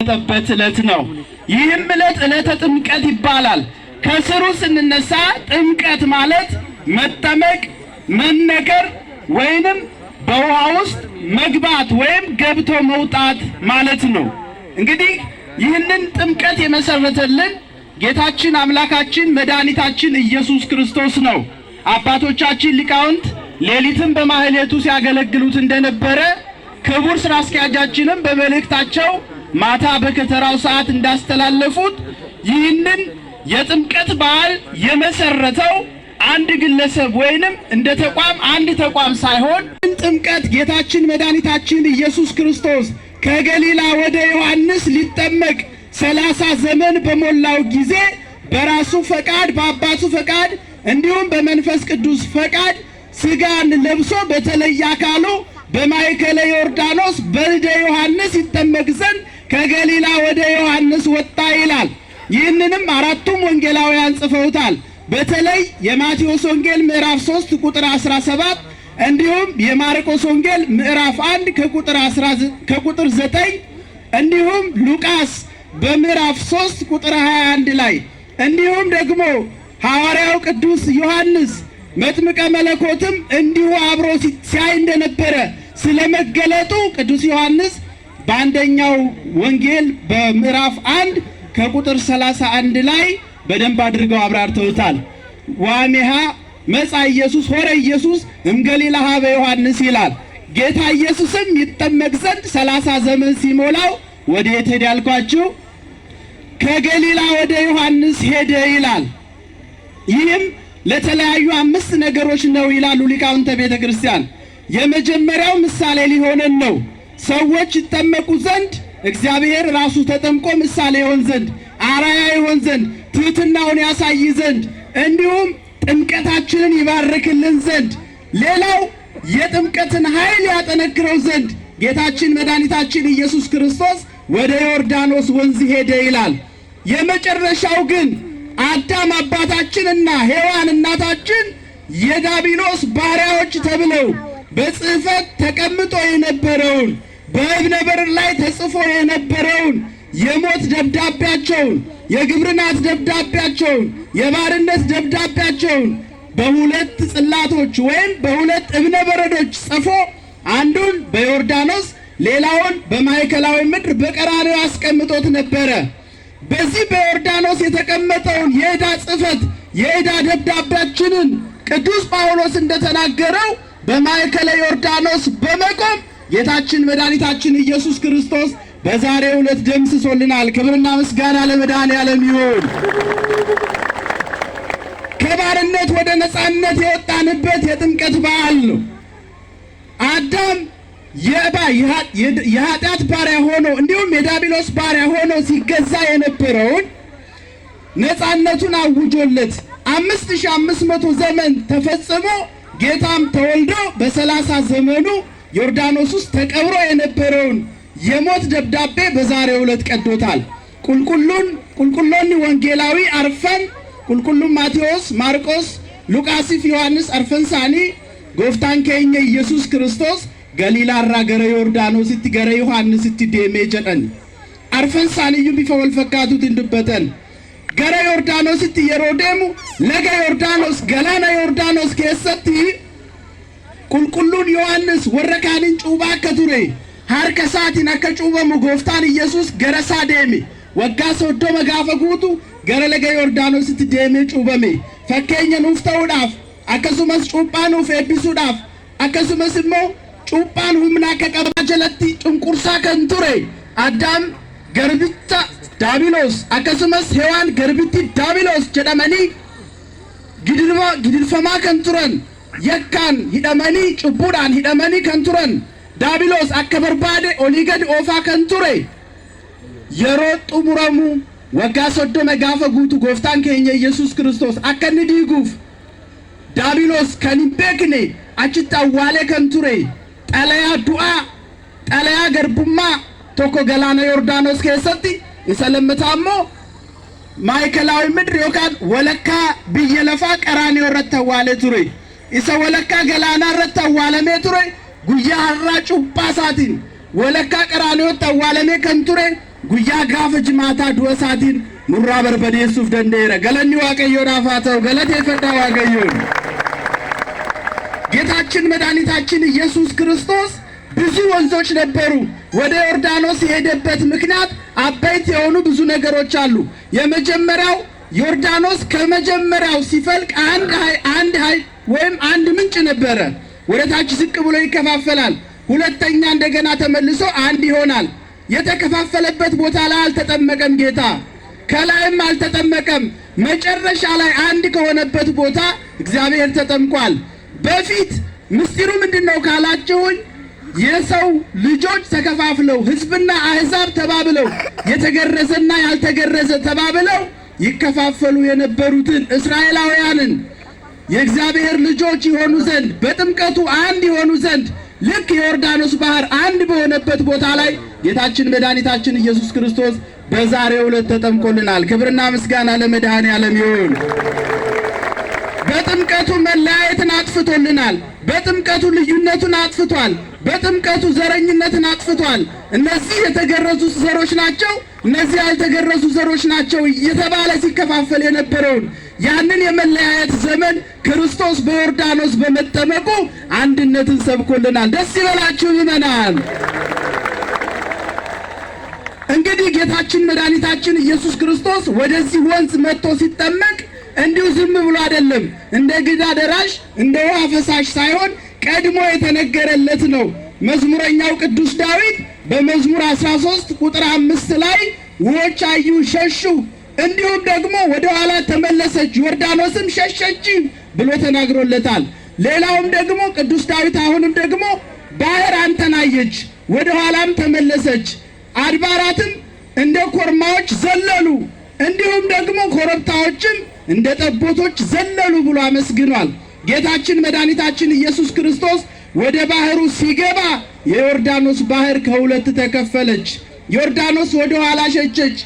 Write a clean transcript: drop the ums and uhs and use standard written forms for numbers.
የተገለጠበት ዕለት ነው። ይህም ዕለት ዕለተ ጥምቀት ይባላል። ከስሩ ስንነሳ ጥምቀት ማለት መጠመቅ፣ መነከር ወይንም በውሃ ውስጥ መግባት ወይም ገብቶ መውጣት ማለት ነው። እንግዲህ ይህንን ጥምቀት የመሰረተልን ጌታችን አምላካችን መድኃኒታችን ኢየሱስ ክርስቶስ ነው። አባቶቻችን ሊቃውንት ሌሊትም በማህሌቱ ሲያገለግሉት እንደነበረ ክቡር ስራ አስኪያጃችንም በመልእክታቸው ማታ በከተራው ሰዓት እንዳስተላለፉት ይህንን የጥምቀት በዓል የመሰረተው አንድ ግለሰብ ወይንም እንደ ተቋም አንድ ተቋም ሳይሆን ጥምቀት ጌታችን መድኃኒታችን ኢየሱስ ክርስቶስ ከገሊላ ወደ ዮሐንስ ሊጠመቅ 30 ዘመን በሞላው ጊዜ በራሱ ፈቃድ፣ በአባቱ ፈቃድ እንዲሁም በመንፈስ ቅዱስ ፈቃድ ስጋን ለብሶ በተለየ አካሉ በማእከለ ዮርዳኖስ በልደ ዮሐንስ ይጠመቅ ዘንድ ከገሊላ ወደ ዮሐንስ ወጣ ይላል። ይህንንም አራቱም ወንጌላውያን ጽፈውታል። በተለይ የማቴዎስ ወንጌል ምዕራፍ 3 ቁጥር 17፣ እንዲሁም የማርቆስ ወንጌል ምዕራፍ 1 ከቁጥር 9፣ እንዲሁም ሉቃስ በምዕራፍ 3 ቁጥር 21 ላይ፣ እንዲሁም ደግሞ ሐዋርያው ቅዱስ ዮሐንስ መጥምቀ መለኮትም እንዲሁ አብሮ ሲያይ እንደነበረ ስለመገለጡ ቅዱስ ዮሐንስ በአንደኛው ወንጌል በምዕራፍ 1 ከቁጥር 31 ላይ በደንብ አድርገው አብራርተውታል። ወአሜሃ መጽአ ኢየሱስ ሖረ ኢየሱስ እምገሊላ ኀበ ዮሐንስ ይላል። ጌታ ኢየሱስም ይጠመቅ ዘንድ 30 ዘመን ሲሞላው ወደ የት ሄደ ያልኳችሁ? ከገሊላ ወደ ዮሐንስ ሄደ ይላል። ይህም ለተለያዩ 5 ነገሮች ነው ይላሉ ሊቃውንተ ቤተ ክርስቲያን። የመጀመሪያው ምሳሌ ሊሆነን ነው። ሰዎች ይጠመቁ ዘንድ እግዚአብሔር ራሱ ተጠምቆ ምሳሌ ይሆን ዘንድ፣ አራያ ይሆን ዘንድ፣ ትሕትናውን ያሳይ ዘንድ፣ እንዲሁም ጥምቀታችንን ይባርክልን ዘንድ፣ ሌላው የጥምቀትን ኃይል ያጠነክረው ዘንድ ጌታችን መድኃኒታችን ኢየሱስ ክርስቶስ ወደ ዮርዳኖስ ወንዝ ሄደ ይላል። የመጨረሻው ግን አዳም አባታችንና ሔዋን እናታችን የዳቢሎስ ባሪያዎች ተብለው በጽሕፈት ተቀምጦ የነበረውን፣ በእብነ በረድ ላይ ተጽፎ የነበረውን የሞት ደብዳቤያቸውን፣ የግብርናት ደብዳቤያቸውን፣ የባርነት ደብዳቤያቸውን በሁለት ጽላቶች ወይም በሁለት እብነ በረዶች ጽፎ አንዱን በዮርዳኖስ ሌላውን በማዕከላዊ ምድር በቀራንዮ አስቀምጦት ነበረ። በዚህ በዮርዳኖስ የተቀመጠውን የዕዳ ጽሕፈት፣ የዕዳ ደብዳቤያችንን ቅዱስ ጳውሎስ እንደተናገረው በማዕከለ ዮርዳኖስ በመቆም ጌታችን መድኃኒታችን ኢየሱስ ክርስቶስ በዛሬው ዕለት ደምስሶልናል። ክብርና ምስጋና ለመድኃኔዓለም ይሁን። ከባርነት ወደ ነፃነት የወጣንበት የጥምቀት በዓል ነው። አዳም የኃጢአት ባሪያ ሆኖ እንዲሁም የዲያብሎስ ባሪያ ሆኖ ሲገዛ የነበረውን ነፃነቱን አውጆለት 5500 ዘመን ተፈጽሞ ጌታም ተወልዶ በ30 ዘመኑ ዮርዳኖስ ውስጥ ተቀብሮ የነበረውን የሞት ደብዳቤ በዛሬው ዕለት ቀዶታል። Qulqulloonni wangeelawii arfan, Qulqulluun ማቴዎስ፣ ማርቆስ፣ Luqaasiif Yohaannis arfan isaanii Gooftaan keenya Iyyasuus Kiristoos Galiilaarraa gara Yordaanositti gara Yohaannisitti deemee jedhan. Arfan isaaniiyyuu bifa wal fakkaatuutiin dubbatan. Gara Yordaanositti yeroo deemu laga Yordaanos, galaana Yordaanos keessatti Qulqulluun Yohaannis warra kaaniin cuuphaa akka ture harka isaatiin akka cuuphamu Gooftaan Iyyasuus gara isaa deeme. Waggaa 30 gaafa guutu gara laga Yordaanositti deemee cuuphame. Fakkeenya nuuf ta'uudhaaf, akkasumas cuuphaa nuuf eebbisuudhaaf, akkasumas immoo cuuphaan humna akka qabaa jalatti cunqursaa kan ture Addaam garbicha Daabiloos akkasumas Hewaan garbitti Daabiloos jedhamanii gidirfamaa kan turan, yakkaan hidhamanii, cubbuudhaan hidhamanii kan turan, Daabiloos akka barbaade olii gadi oofaa kan ture yeroo xumuramu waggaa 30 gaafa guutu Gooftaan keenya Iyyasuus Kiristoos akka inni diiguuf Daabiloos kan hin beekne achitti awwaalee kan ture xalayaa du'aa, xalayaa garbummaa tokko galaana Yordaanos keessatti, isa lammataa immoo maayikalaawii ምድር yookaan walakkaa biyya lafaa Qaraaniyoo irratti awwaalee ture. Isa walakkaa galaanaa irratti awwaalamee ture guyyaa har'aa cuuphaa isaatiin walakkaa Qaraaniyootti awwaalamee kan ture Guyyaa gaafa Jimaataa du'a isaatiin nurraa barbadeessuuf danda'eera. Galanni Waaqayyoodhaaf haa ta'u. Galateeffadhaa Waaqayyoon. ጌታችን መድኃኒታችን ኢየሱስ ክርስቶስ ብዙ ወንዞች ነበሩ። ወደ ዮርዳኖስ የሄደበት ምክንያት አበይት የሆኑ ብዙ ነገሮች አሉ። የመጀመሪያው ዮርዳኖስ ከመጀመሪያው ሲፈልቅ አንድ ሀይ ወይም አንድ ምንጭ ነበረ። ወደ ታች ዝቅ ብሎ ይከፋፈላል። ሁለተኛ እንደገና ተመልሶ አንድ ይሆናል። የተከፋፈለበት ቦታ ላይ አልተጠመቀም ጌታ፣ ከላይም አልተጠመቀም። መጨረሻ ላይ አንድ ከሆነበት ቦታ እግዚአብሔር ተጠምቋል። በፊት ምስጢሩ ምንድን ነው ካላችሁኝ፣ የሰው ልጆች ተከፋፍለው ሕዝብና አሕዛብ ተባብለው የተገረዘና ያልተገረዘ ተባብለው ይከፋፈሉ የነበሩትን እስራኤላውያንን የእግዚአብሔር ልጆች ይሆኑ ዘንድ፣ በጥምቀቱ አንድ ይሆኑ ዘንድ፣ ልክ የዮርዳኖስ ባህር አንድ በሆነበት ቦታ ላይ ጌታችን መድኃኒታችን ኢየሱስ ክርስቶስ በዛሬው ዕለት ተጠምቆልናል። ክብርና ምስጋና ለመድኃኔዓለም ይሁን። በጥምቀቱ መለያየትን አጥፍቶልናል። በጥምቀቱ ልዩነቱን አጥፍቷል። በጥምቀቱ ዘረኝነትን አጥፍቷል። እነዚህ የተገረዙ ዘሮች ናቸው፣ እነዚህ ያልተገረዙ ዘሮች ናቸው እየተባለ ሲከፋፈል የነበረውን ያንን የመለያየት ዘመን ክርስቶስ በዮርዳኖስ በመጠመቁ አንድነትን ሰብኮልናል። ደስ ይበላችሁ ምእመናን። እንግዲህ ጌታችን መድኃኒታችን ኢየሱስ ክርስቶስ ወደዚህ ወንዝ መጥቶ ሲጠመቅ እንዲሁ ዝም ብሎ አይደለም። እንደ ግዳ ደራሽ፣ እንደ ውሃ ፈሳሽ ሳይሆን ቀድሞ የተነገረለት ነው። መዝሙረኛው ቅዱስ ዳዊት በመዝሙር 13 ቁጥር 5 ላይ ውኆች አዩ ሸሹ፣ እንዲሁም ደግሞ ወደ ኋላ ተመለሰች ዮርዳኖስም ሸሸች ብሎ ተናግሮለታል። ሌላውም ደግሞ ቅዱስ ዳዊት አሁንም ደግሞ ባህር አንተን አየች፣ ወደ ኋላም ተመለሰች፣ አድባራትም እንደ ኮርማዎች ዘለሉ፣ እንዲሁም ደግሞ ኮረብታዎችም እንደ ጠቦቶች ዘለሉ ብሎ አመስግኗል። ጌታችን መድኃኒታችን ኢየሱስ ክርስቶስ ወደ ባህሩ ሲገባ የዮርዳኖስ ባህር ከሁለት ተከፈለች። ዮርዳኖስ ወደ ኋላ ሸሸች።